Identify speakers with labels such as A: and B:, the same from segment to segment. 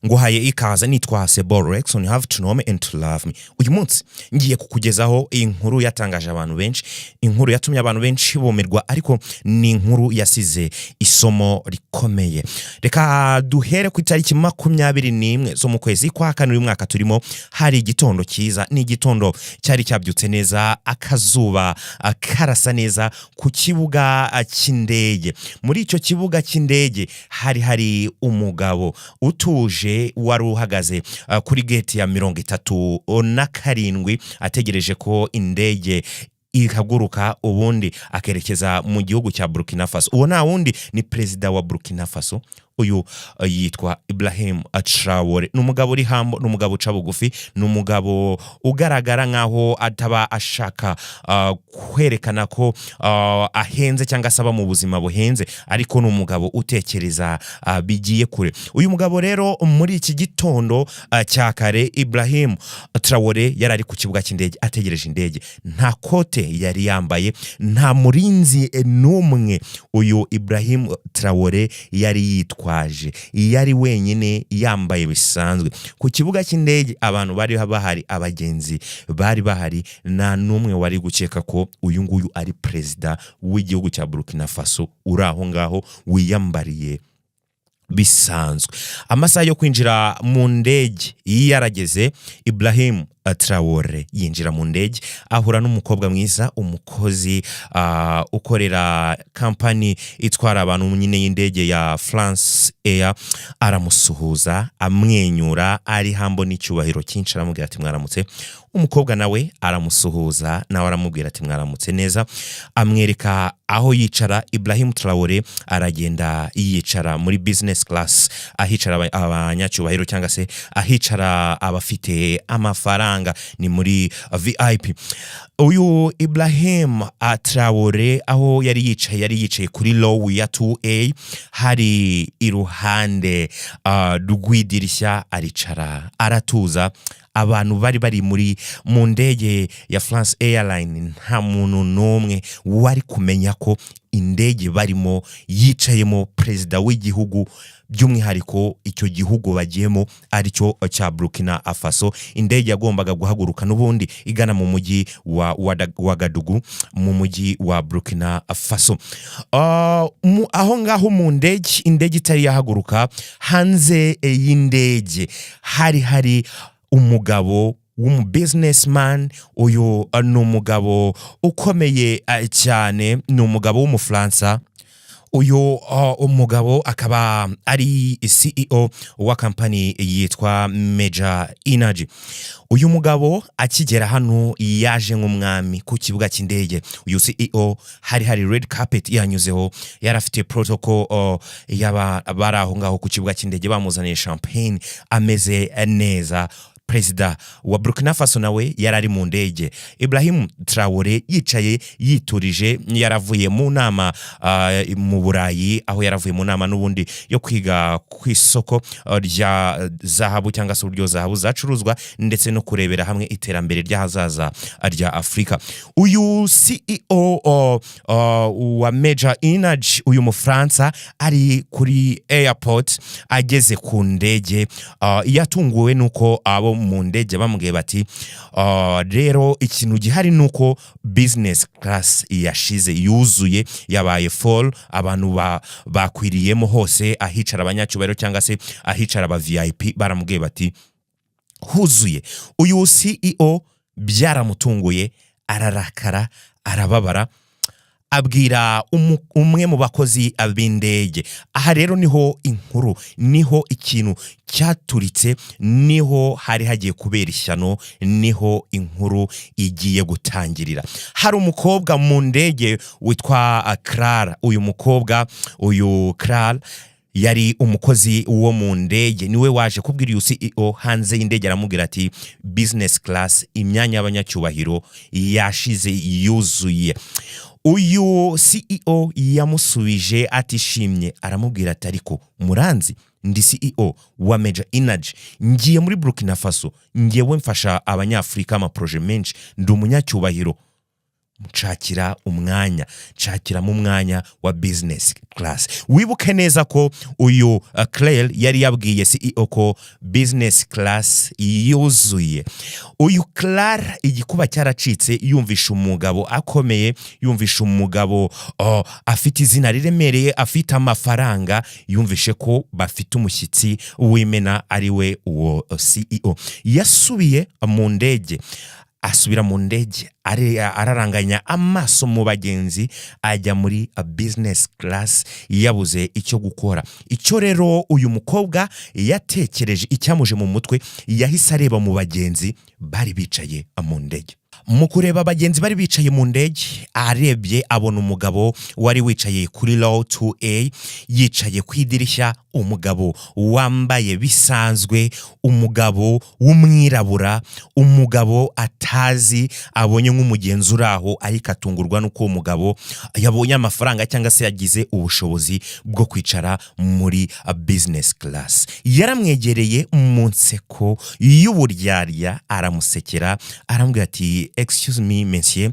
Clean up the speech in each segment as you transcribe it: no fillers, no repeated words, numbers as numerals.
A: Nguhaye ikaze, nitwa Sebo Rexon, you have to know me and to love me. Uyu munsi ngiye kukugezaho inkuru yatangaje abantu benshi, inkuru yatumye abantu benshi bumirwa, ariko ni inkuru yasize isomo rikomeye. Reka duhere ku itariki 21 zo mu kwezi kwa kane uyu mwaka turimo. Hari igitondo cyiza, ni igitondo cyari cyabyutse neza, akazuba karasa neza ku kibuga cy'indege. Muri icyo kibuga cy'indege hari umugabo utuje wari uhagaze kuri gate ya 37 ategereje ko indege ihaguruka, ubundi akerekeza mu gihugu cya Burkina Faso. Uwo nta wundi ni perezida wa Burkina Faso. Uyu yitwa Ibrahim Traore. Ni umugabo uri humble, ni umugabo uca bugufi, ni umugabo ugaragara nkaho ataba ashaka kwerekana ko ahenze cyangwa se aba mu buzima buhenze, ariko ni umugabo utekereza bigiye kure. Uyu mugabo rero muri iki gitondo cya kare, Ibrahim Traore yari ari ku kibuga cy'indege ategereje indege. Nta kote yari yambaye, nta murinzi n'umwe uyu Ibrahim Traore yari yitwaje, yari wenyine yambaye bisanzwe. Ku kibuga cy'indege abantu bari bahari, abagenzi bari bahari, nta n'umwe wari gukeka ko uyu nguyu ari perezida w'igihugu cya Burkina Faso uri aho ngaho wiyambariye bisanzwe. Amasaha yo kwinjira mu ndege yarageze, Ibrahim Traore yinjira mu ndege, ahura n'umukobwa mwiza, umukozi ukorera kampani itwara abantu nyine y'indege ya France Air. Aramusuhuza amwenyura, ari humble n'icyubahiro cyinshi, aramubwira ati: "Mwaramutse." Umukobwa nawe aramusuhuza, nawe aramubwira ati: "Mwaramutse neza." Amwereka aho yicara. Ibrahim Traore aragenda yicara muri business class, ahicara abanyacyubahiro cyangwa se ahicara abafite amafaranga, ni muri VIP. Uyu Ibrahim Traore aho yari yicaye, yari yicaye kuri row ya 2A, hari iruhande rw'idirishya. Aricara aratuza. Abantu bari mu ndege ya France Airline, nta muntu n'umwe wari kumenya ko indege barimo yicayemo perezida w'igihugu, by'umwihariko icyo gihugu bagiyemo aricyo cya Burkina Faso. Indege yagombaga guhaguruka n'ubundi igana mu mujyi wa Ouagadougou, mu mujyi wa Burkina Faso. Aho ngaho mu ndege, indege itari yahaguruka, hanze y'indege hari umugabo w'umu businessman. Uyu ni umugabo ukomeye cyane, ni umugabo w'Umufaransa. Uyu umugabo akaba ari CEO wa kampani yitwa Major Energy. Uyu mugabo akigera hano yaje nk'umwami ku kibuga cy'indege. Uyu CEO hari red carpet yanyuzeho, yari afite protocol y'aba bari aho ngaho ku kibuga cy'indege, bamuzaniye champagne, ameze neza. Perezida wa Burkina Faso nawe yari ari mu ndege. Ibrahim Traore yicaye yiturije, yaravuye mu nama mu Burayi, aho yaravuye mu nama n'ubundi yo kwiga ku isoko rya zahabu cyangwa se uburyo zahabu zacuruzwa, ndetse no kurebera hamwe iterambere ry'ahazaza rya Afurika. Uyu CEO wa Major Energy, uyu Mufaransa, ari kuri airport ageze ku ndege, yatunguwe nuko abo mu ndege bamubwiye bati: "Rero ikintu gihari ni uko business class yashize, yuzuye, yabaye full, abantu bakwiriyemo hose ahicara abanyacyubahiro cyangwa se ahicara aba VIP." Baramubwiye bati huzuye. Uyu CEO byaramutunguye, ararakara, arababara, abwira umwe mu bakozi b'indege. Aha rero niho inkuru, niho ikintu cyaturitse, niho hari hagiye kubera ishyano, niho inkuru igiye gutangirira. Hari umukobwa mu ndege witwa Clara. Uyu mukobwa, uyu Clara, yari umukozi wo mu ndege, niwe waje kubwira uyu CEO hanze y'indege, aramubwira ati: "Business class, imyanya y'abanyacyubahiro yashize, yuzuye." Uyu CEO yamusubije atishimye, aramubwira ati: "Ariko muranzi, ndi CEO wa Major Energy, ngiye muri Burkina Faso, ngewe mfasha Abanyafurika amaproje menshi, ndi umunyacyubahiro." Nshakira umwanya, nshakiramo umwanya wa business class. Wibuke neza ko uyu Claire yari yabwiye CEO ko business class yuzuye. Uyu Claire igikuba cyaracitse, yumvisha umugabo akomeye, yumvisha umugabo, oh, afite izina riremereye, afite amafaranga, yumvishe ko bafite umushyitsi w'imena, ari we uwo CEO. Yasubiye mu ndege, asubira mu ndege, araranganya amaso mu bagenzi, ajya muri business class, yabuze icyo gukora. Icyo rero uyu mukobwa yatekereje, icyamuje mu mutwe, yahise areba mu bagenzi bari bicaye mu ndege. Mu kureba abagenzi bari bicaye mu ndege, arebye abona umugabo wari wicaye kuri row 2A, yicaye ku idirishya, umugabo wambaye bisanzwe, umugabo w'umwirabura, umugabo atazi, abonye nk'umugenzi uri aho, ariko atungurwa n'uko uwo mugabo yabonye amafaranga cyangwa se yagize ubushobozi bwo kwicara muri business class. Yaramwegereye mu nseko y'uburyarya, aramusekera, aramubwira ati: "Excuse me, monsieur,"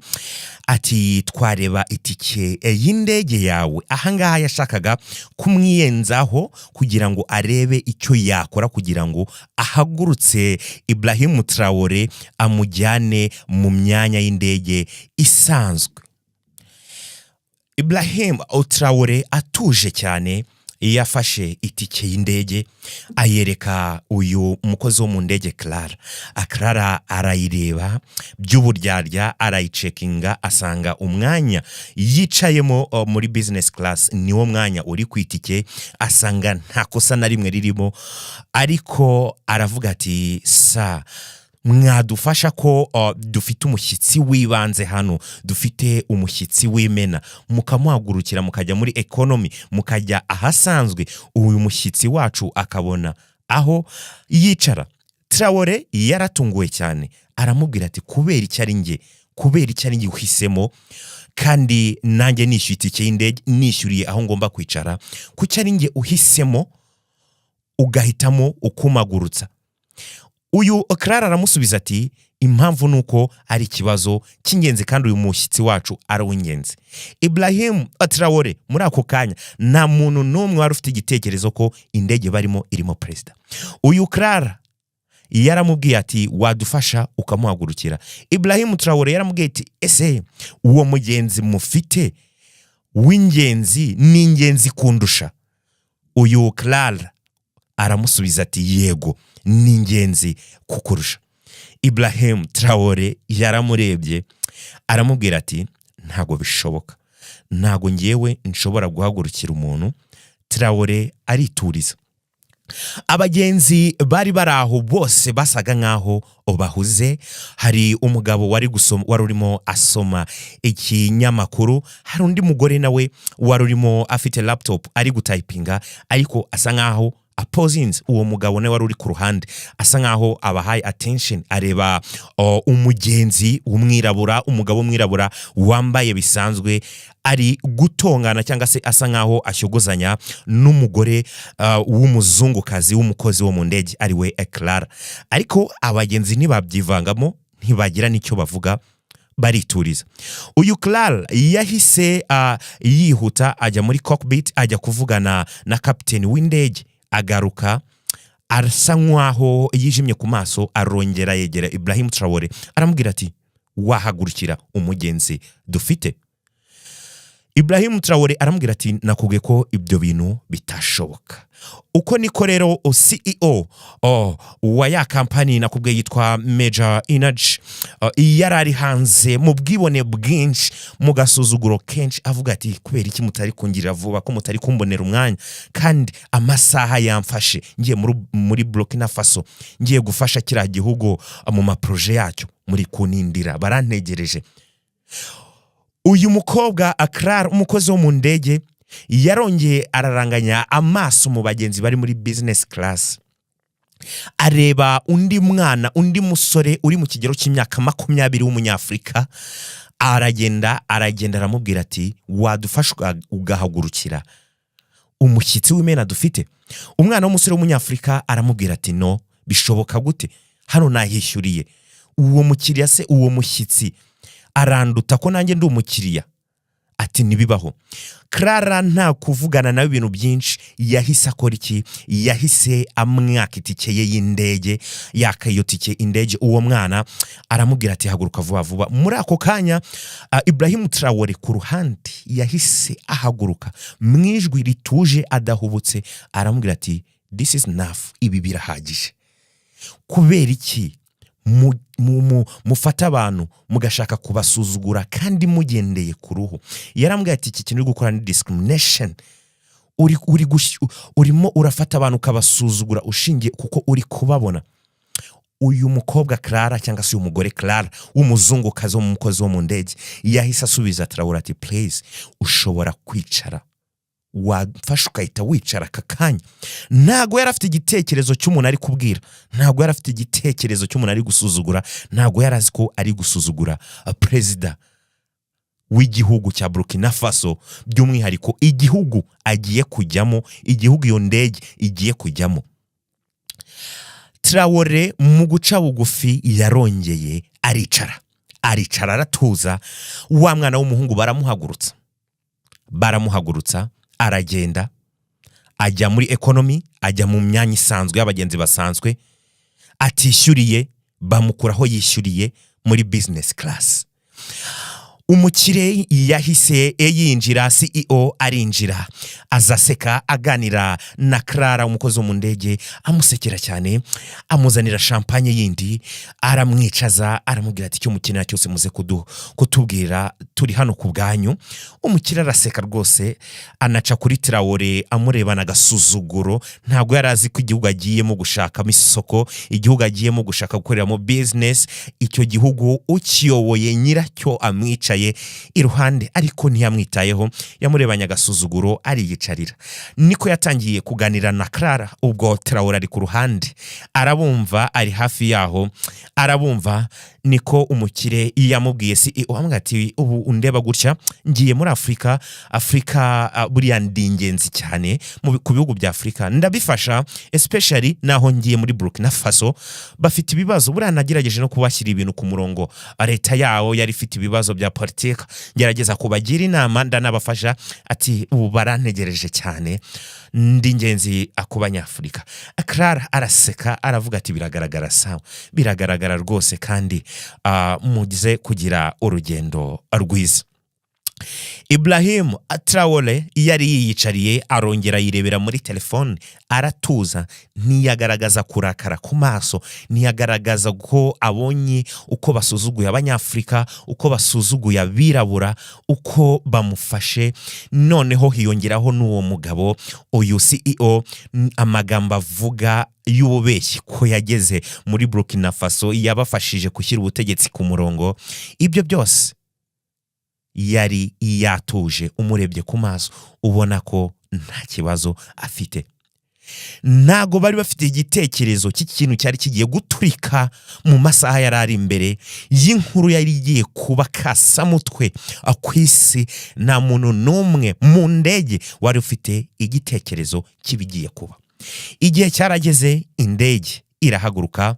A: ati: "Twareba itike y'indege yawe?" Ahangaha yashakaga kumwiyenzaho kugira ngo arebe icyo yakora kugira ngo ahagurutse Ibrahim Traore, amujyane mu myanya y'indege isanzwe. Ibrahim Traore atuje cyane yafashe itike y'indege, ayereka uyu mukozi wo mu ndege Clara. Clara arayireba by'uburyarya, arayicheckinga, asanga umwanya yicayemo muri business class niwo mwanya uri ku itike, asanga nta kosa na rimwe ririmo. Ariko aravuga ati: "Sa mwadufasha ko dufite umushyitsi w'ibanze hano, dufite umushyitsi w'imena, mukamuhagurukira mukajya muri economy, mukajya ahasanzwe, uyu mushyitsi wacu akabona aho yicara?" Traore yaratunguwe cyane, aramubwira ati: "Kubera icyo ari njye? Kubera icyo ari njye uhisemo kandi nanjye nishyuye itike y'indege, nishyuriye aho ngomba kwicara? Kuki ari njye uhisemo, ugahitamo ukumagurutsa?" Uyu Clara aramusubiza ati: "Impamvu ni uko ari ikibazo cy'ingenzi kandi uyu mushyitsi wacu ari uw'ingenzi." Ibrahim Traore muri ako kanya, nta muntu n'umwe wari ufite igitekerezo ko indege barimo irimo perezida. Uyu Clara yaramubwiye ati: "Wadufasha ukamuhagurukira?" Ibrahim Traore yaramubwiye ati: "Ese uwo mugenzi mufite w'ingenzi ni ingenzi kundusha?" Uyu Clara aramusubiza ati: "Yego, ni ingenzi kukurusha." Ibrahim Traore yaramurebye, aramubwira ati: "Ntabwo bishoboka, ntabwo ngewe nshobora guhagurukira umuntu." Traore arituriza. Abagenzi bari bari aho bose basaga nk'aho bahuze. Hari umugabo wari gusoma, wari urimo asoma ikinyamakuru. Hari undi mugore nawe wari urimo afite laptop ari gutypinga, ariko asa nk'aho apozinze. Uwo mugabo nawe wari uri ku ruhande asa nkaho abahaye attention, areba umugenzi w'umwirabura, umugabo w'umwirabura wambaye bisanzwe, ari gutongana cyangwa se asa nkaho ashyogozanya n'umugore w'umuzungukazi w'umukozi wo mu ndege, ari we Clara. Ariko abagenzi ntibabyivangamo, ntibagira n'icyo bavuga, barituriza. Uyu Clara yahise yihuta ajya muri cockpit, ajya kuvugana na kapiteni w'indege. Agaruka asa nk'aho yijimye ku maso, arongera yegera Ibrahim Traore, aramubwira ati: "Wahagurukira umugenzi dufite?" Ibrahim Traore aramubwira ati: "Nakubwiye ko ibyo bintu bitashoboka." Uko niko rero CEO wa ya kampani nakubwiye yitwa Major Energy yari ari hanze mu bwibone bwinshi, mu gasuzuguro kenshi, avuga ati: "Kubera iki mutari kungirira vuba, ko mutari kumbonera umwanya kandi amasaha yamfashe ngiye muri Burkina Faso, ngiye gufasha kiriya gihugu mu maprojet yacyo? Muri kunindira, barantegereje." Uyu mukobwa Clara, umukozi wo mu ndege, yarongeye araranganya amaso mu bagenzi bari muri business class, areba undi mwana, undi musore uri mu kigero cy'imyaka 20 w'umunyafurika. Aragenda, aragenda, aramubwira ati: "Wadufasha ugahagurukira umushyitsi w'imena dufite?" Umwana w'umusore w'umunyafurika aramubwira ati: "No, bishoboka gute? Hano nahishyuriye. Uwo mukiriya se, uwo mushyitsi Aranduta ko nanjye ndi umukiriya. Ati ntibibaho. Clara nta kuvugana nawe ibintu byinshi, yahise akora iki? Yahise amwaka itike ye y'indege. Yaka iyo tike indege uwo mwana, aramubwira ati haguruka vuba vuba. Muri ako kanya Ibrahim Traore ku ruhande yahise ahaguruka mu ijwi rituje, adahubutse, aramubwira ati this is enough, ibi birahagije. Kubera iki mufata abantu mugashaka kubasuzugura kandi mugendeye ku ruhu? Yarambwiye ati iki kintu uri gukora ni discrimination. Urimo urafata abantu ukabasuzugura ushingiye kuko uri kubabona. Uyu mukobwa Clara, cyangwa se uyu mugore Clara w'umuzungukazi, w'umukozi wo mu ndege, yahise asubiza Traore ati please, ushobora kwicara, wamfasha ugahita wicara aka kanya. Ntabwo yari afite igitekerezo cy'umuntu ari kubwira, ntabwo yari afite igitekerezo cy'umuntu ari gusuzugura, ntabwo yari azi ko ari gusuzugura perezida w'igihugu cya Burkina Faso, by'umwihariko igihugu agiye kujyamo, igihugu iyo ndege igiye kujyamo. Traore mu guca bugufi yarongeye aricara, aricara aratuza. Wa mwana w'umuhungu baramuhagurutsa, baramuhagurutsa, aragenda ajya muri economy, ajya mu myanya isanzwe y'abagenzi basanzwe atishyuriye, bamukuraho yishyuriye muri business class. Umukire yahise yinjira, CEO arinjira, aza aseka, aganira na Clara umukozi wo mu ndege, amusekera cyane, amuzanira champagne yindi, aramwicaza, aramubwira ati icyo mukenera cyose muze kutubwira, turi hano ku bwanyu. Umukire araseka rwose, anaca kuri Traore amurebana agasuzuguro. Ntabwo yari azi ko igihugu agiyemo gushakamo isoko, igihugu agiyemo gushaka gukoreramo business, icyo gihugu ukiyoboye nyiracyo amwicaye iruhande, ariko ntiyamwitayeho, yamurebanye agasuzuguro, ariyicarira. Niko yatangiye kuganira na Clara. Ubwo Traore ari ku ruhande arabumva, ari hafi yaho arabumva. Niko umukire yamubwiye, CEO amubwira ati ubu undeba gutya, ngiye muri Afurika. Afurika buriya ndi ingenzi cyane ku bihugu bya Afurika, ndabifasha, especially naho ngiye muri Burkina Faso bafite ibibazo. Buriya nagerageje no kubashyira ibintu ku murongo, leta yawo yari ifite ibibazo bya politiki, ngerageza kubagira inama, ndanabafasha. Ati ubu barantegereje cyane, ndi ingenzi ku Banyafurika. Clara araseka, aravuga ati biragaragara, sawa, biragaragara rwose, kandi mugize kugira urugendo rwiza. Ibrahim Traore yari yiyicariye, arongera yirebera muri telefone, aratuza, ntiyagaragaza kurakara ku maso, ntiyagaragaza ko abonye uko basuzuguye Abanyafurika, uko basuzuguye abirabura, uko bamufashe. Noneho hiyongeraho n'uwo mugabo, uyu CEO, amagambo avuga y'ububeshyi ko yageze muri Burkina Faso yabafashije gushyira ubutegetsi ku murongo. Ibyo byose yari yatuje, umurebye ku maso ubona ko nta kibazo afite. Ntago bari bafite igitekerezo cy'ikintu cyari kigiye guturika mu masaha yari ari imbere, y'inkuru yari igiye kuba kasamutwe ku isi. Nta muntu n'umwe mu ndege wari ufite igitekerezo cy'ibigiye kuba. Igihe cyarageze, indege irahaguruka,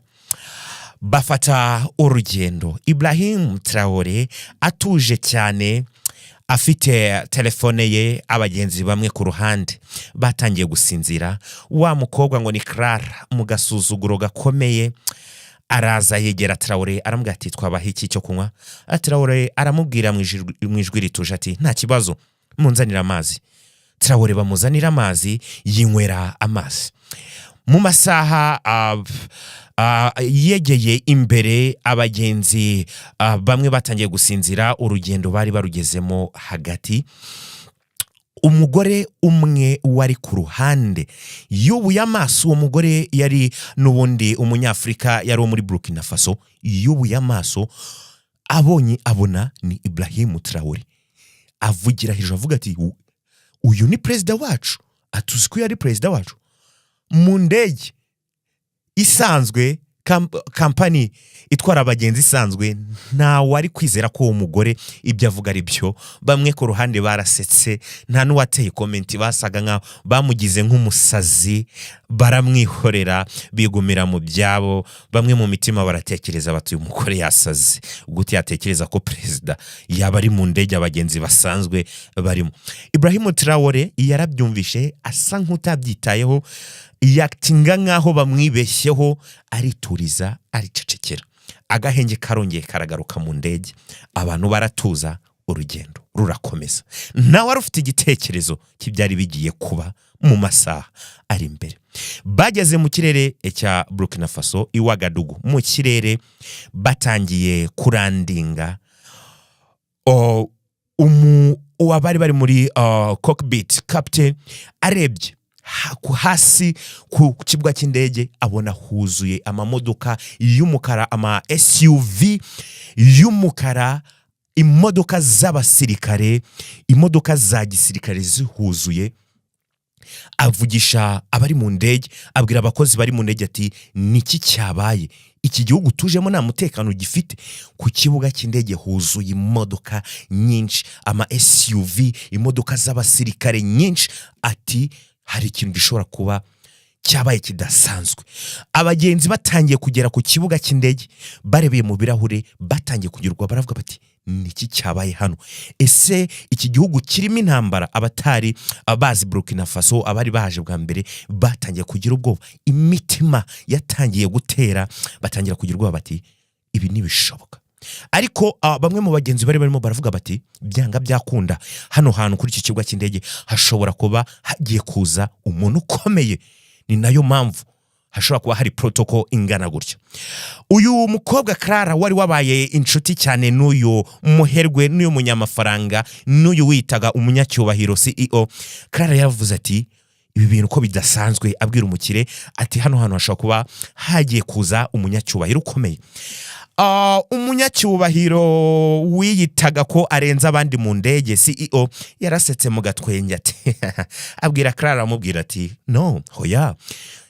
A: bafata urugendo. Ibrahim Traore atuje cyane, afite telefone ye. Abagenzi bamwe ku ruhande batangiye gusinzira. Wa mukobwa ngo ni Clara, mu gasuzuguro gakomeye araza yegera Traore, aramubwira ati twabaha iki cyo kunywa? Traore aramubwira mu ijwi rituje ati nta kibazo, munzanire amazi. Traore bamuzanira amazi, yinywera amazi. Mu masaha yegeye imbere, abagenzi bamwe batangiye gusinzira, urugendo bari barugezemo hagati. Umugore umwe wari ku ruhande yubuye amaso. Uwo mugore yari n'ubundi Umunyafurika, yari uwo muri Burkina Faso. Yubuye amaso, abonye, abona ni Ibrahim Traore, avugira hejuru avuga ati uyu ni perezida wacu? Atuzi ko yari perezida wacu mu ndege isanzwe kandi Kampani itwara abagenzi isanzwe, ntawe ari kwizera ko uwo mugore ibyo avuga ari byo. Bamwe ku ruhande barasetse, nta n'uwateye comment. Basaga nkaho bamugize nk'umusazi, baramwihorera, bigumira mu byabo. Bamwe mu mitima baratekereza bati: "Uyu mugore yasaze. Gute yatekereza ko perezida yaba ari mu ndege abagenzi basanzwe barimo?" Ibrahim Traore yarabyumvishe, asa nk'utabyitayeho, yakitinga nk'aho bamwibeshyeho, arituriza, aricecekera. Agahenge karongeye karagaruka mu ndege, abantu baratuza, urugendo rurakomeza. Nawe wari ufite igitekerezo cy'ibyari bigiye kuba mu masaha ari imbere. Bageze mu kirere cya Burkina Faso i Wagadugu, mu kirere batangiye kurandinga, uwabari bari muri cockpit, captain, arebye hasi ku kibuga cy'indege, abona huzuye amamodoka y'umukara, ama SUV y'umukara, imodoka z'abasirikare, imodoka za gisirikare zihuzuye. Avugisha abari mu ndege, abwira abakozi bari mu ndege ati: "Niki cyabaye? Iki gihugu tujemo nta mutekano gifite. Ku kibuga cy'indege huzuye imodoka nyinshi, ama SUV, imodoka z'abasirikare nyinshi." Ati: "Hari ikintu gishobora kuba cyabaye kidasanzwe." Abagenzi batangiye kugera ku kibuga cy'indege, barebeye mu birahure, batangiye kugerwa, baravuga bati: "Niki cyabaye hano? Ese iki gihugu kirimo intambara?" Abatari bazi Burkina Faso, abari baje bwa mbere, batangiye kugira ubwoba, imitima yatangiye gutera, batangira kugira ubwoba bati: "Ibi ntibishoboka." Ariko bamwe mu bagenzi bari barimo baravuga bati: "Byanga byakunda, hano hantu kuri iki kibuga cy'indege hashobora kuba hagiye kuza umuntu ukomeye, ni nayo mpamvu hashobora kuba hari protocol ingana gutya." Uyu mukobwa Clara, wari wabaye inshuti cyane n'uyu muherwe, n'uyu munyamafaranga, n'uyu witaga umunyacyubahiro CEO, Clara yaravuze ati: "Ibi bintu ko bidasanzwe." Abwira umukire ati: "Hano hantu hashobora kuba hagiye kuza umunyacyubahiro ukomeye." Umunyacyubahiro wiyitaga ko arenze abandi mu ndege, CEO, yarasetse mu gatwenge, ati, abwira Clara, amubwira ati: "No, hoya,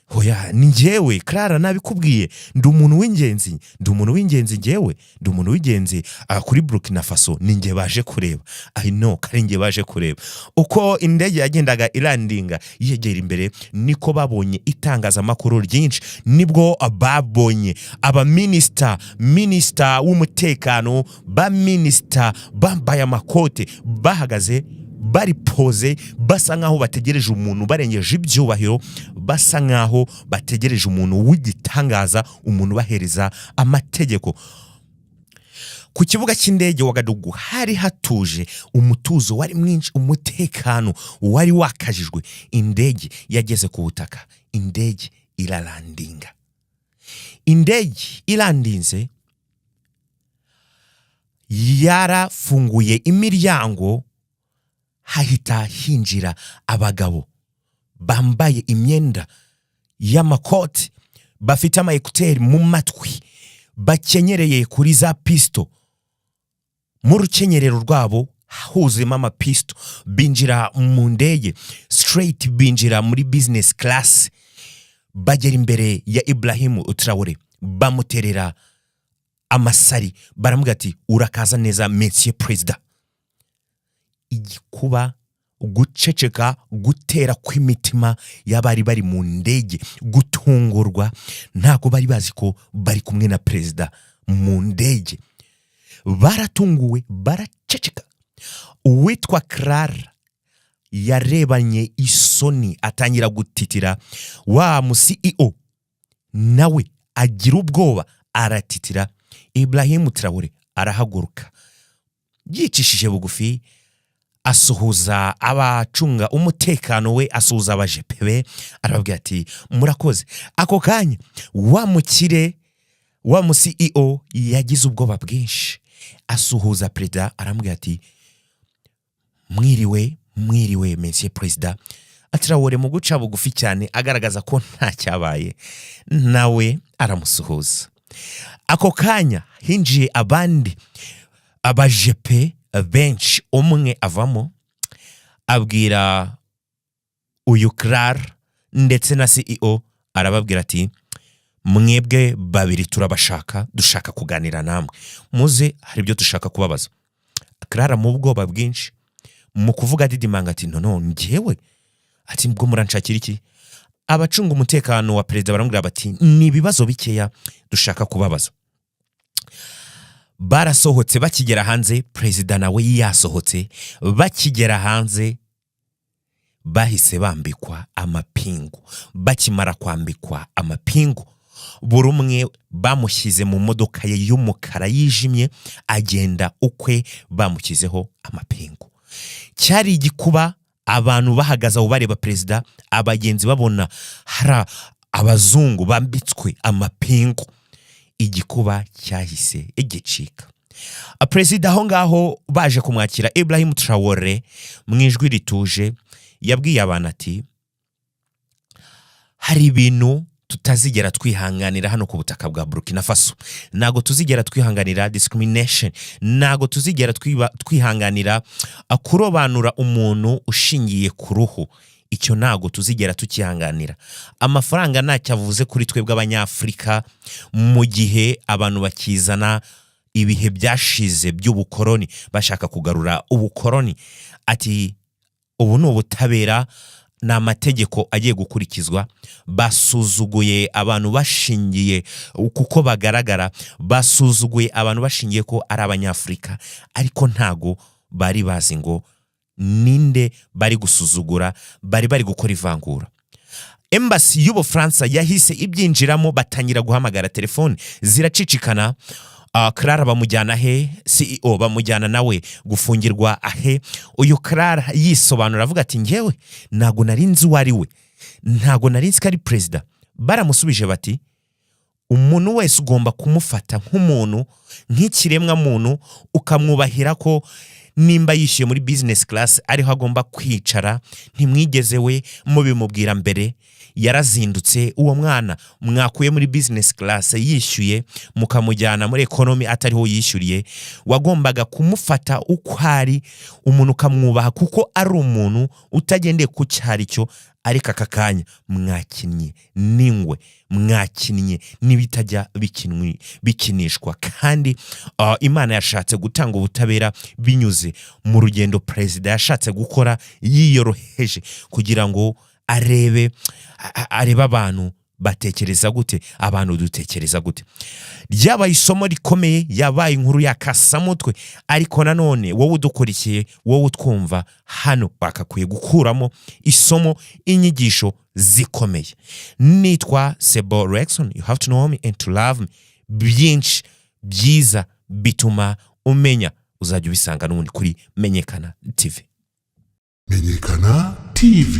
A: hoya, ni njyewe Clara, nabikubwiye, ndi umuntu w'ingenzi, ndi umuntu w'ingenzi, njyewe ndi umuntu w'ingenzi kuri Burkina Faso. Ni njye baje kureba, I know ko ari njye baje kureba." Uko indege yagendaga irandinga yegera imbere, niko babonye itangazamakuru ryinshi, nibwo babonye abaminisita, minisita w'umutekano, ba minisita bambaye amakote, bahagaze bari poze, basa nkaho bategereje umuntu barengeje ibyubahiro, basa nkaho bategereje umuntu w'igitangaza, umuntu ubahereza amategeko. Ku kibuga cy'indege Wagadugu hari hatuje, umutuzo wari mwinshi, umutekano wari wakajijwe. Indege yageze ku butaka, indege irarandinga. Indege irandinze, yarafunguye imiryango, hahita hinjira abagabo bambaye imyenda y'amakoti, bafite ama écouteurs mu matwi, bakenyereye kuri za pisito, mu rukenyerero rwabo huzuyemo amapisito. Binjira mu ndege straight, binjira muri business class, bagera imbere ya Ibrahim Traore, bamuterera amasari, baramubwira ati: "Urakaza neza, monsieur perezida." Igikuba, guceceka, gutera kw'imitima y'abari bari mu ndege, gutungurwa, ntabwo bari bazi ko bari kumwe na perezida mu ndege. Baratunguwe, baraceceka. Uwitwa Clara yarebanye isoni, atangira gutitira. Wa mu CEO nawe agira ubwoba, aratitira. Ibrahim Traore arahaguruka yicishije bugufi, asuhuza abacunga umutekano we, asuhuza abajepe be, arababwira ati: "Murakoze." Ako kanya wa mukire, wa mu CEO, yagize ubwoba bwinshi, asuhuza perezida, aramubwira ati: "Mwiriwe, mwiriwe, monsieur perezida." Traore mu guca bugufi cyane, agaragaza ko nta cyabaye, nawe aramusuhuza. Ako kanya hinjiye abandi abajepe benshi. Umwe avamo abwira uyu Clara ndetse na CEO, arababwira ati: Mwebwe babiri turabashaka, dushaka kuganira namwe, muze, hari ibyo dushaka kubabaza. Clara mu bwoba bwinshi, mu kuvuga didimanga, ati: "No, njyewe?" Ati: "Ubwo muranshakira iki?" Abacunga umutekano wa perezida baramubwira bati: "Ni ibibazo bikeya dushaka kubabaza." Barasohotse. Bakigera hanze, perezida nawe yasohotse. Bakigera hanze bahise bambikwa amapingu. Bakimara kwambikwa amapingu, buri umwe bamushyize mu modoka ye y'umukara yijimye, agenda ukwe bamushyizeho amapingu. Cyari igikuba, abantu bahagaze aho bareba perezida, abagenzi babona hari abazungu bambitswe amapingu. Igikuba cyahise gicika. Perezida aho ngaho baje kumwakira, Ibrahim Traore, mu ijwi rituje yabwiye abantu ati: "Hari ibintu tutazigera twihanganira hano ku butaka bwa Burkina Faso. Ntabwo tuzigera twihanganira discrimination, ntabwo tuzigera twihanganira kurobanura umuntu ushingiye ku ruhu. Icyo ntabwo tuzigera tukihanganira. Amafaranga ntacyo avuze kuri twebwe Abanyafurika mu gihe abantu bakizana ibihe byashize by'ubukoroni, bashaka kugarura ubukoroni." Ati: "Ubu ni ubutabera, ni amategeko agiye gukurikizwa. Basuzuguye abantu bashingiye kuko bagaragara, basuzuguye abantu bashingiye ko ari Abanyafurika, ariko ntago bari bazi ngo ninde bari gusuzugura, bari bari gukora ivangura." Embassy y'Ubufaransa yahise ibyinjiramo, batangira guhamagara, telefone ziracicikana. Clara bamujyana he? CEO bamujyana nawe gufungirwa ahe? Uyu Clara yisobanura avuga ati: "Ngewe ntabwo nari nzi uwo ari we, ntabwo nari nzi ko ari perezida." Baramusubije bati: "Umuntu wese ugomba kumufata nk'umuntu, nk'ikiremwa muntu, ukamwubahira ko nimba yishyuye muri business class ariho agomba kwicara. Ntimwigeze we mubimubwira mbere, yarazindutse. Uwo mwana mwakuye muri business class yishyuye mukamujyana muri economy atariho yishyuriye, wagombaga kumufata uko ari umuntu, ukamwubaha kuko ari umuntu, utagendeye ku cyo ari cyo. Ariko aka kanya mwakinnye n'ingwe, mwakinnye n'ibitajya bikinishwa." Kandi Imana yashatse gutanga ubutabera binyuze mu rugendo perezida yashatse gukora yiyoroheje, kugira ngo arebe abantu batekereza gute, abantu dutekereza gute. Ryabaye isomo rikomeye, yabaye inkuru y'akasamutwe. Ariko nanone wowe udukurikiye, wowe utwumva hano, bakakwiye gukuramo isomo, inyigisho zikomeye. Nitwa Sebo Rexon, you have to know me and to love me. Byinshi byiza bituma umenya uzajya ubisanga n'ubundi kuri Menyekana TV.
B: Menyekana TV.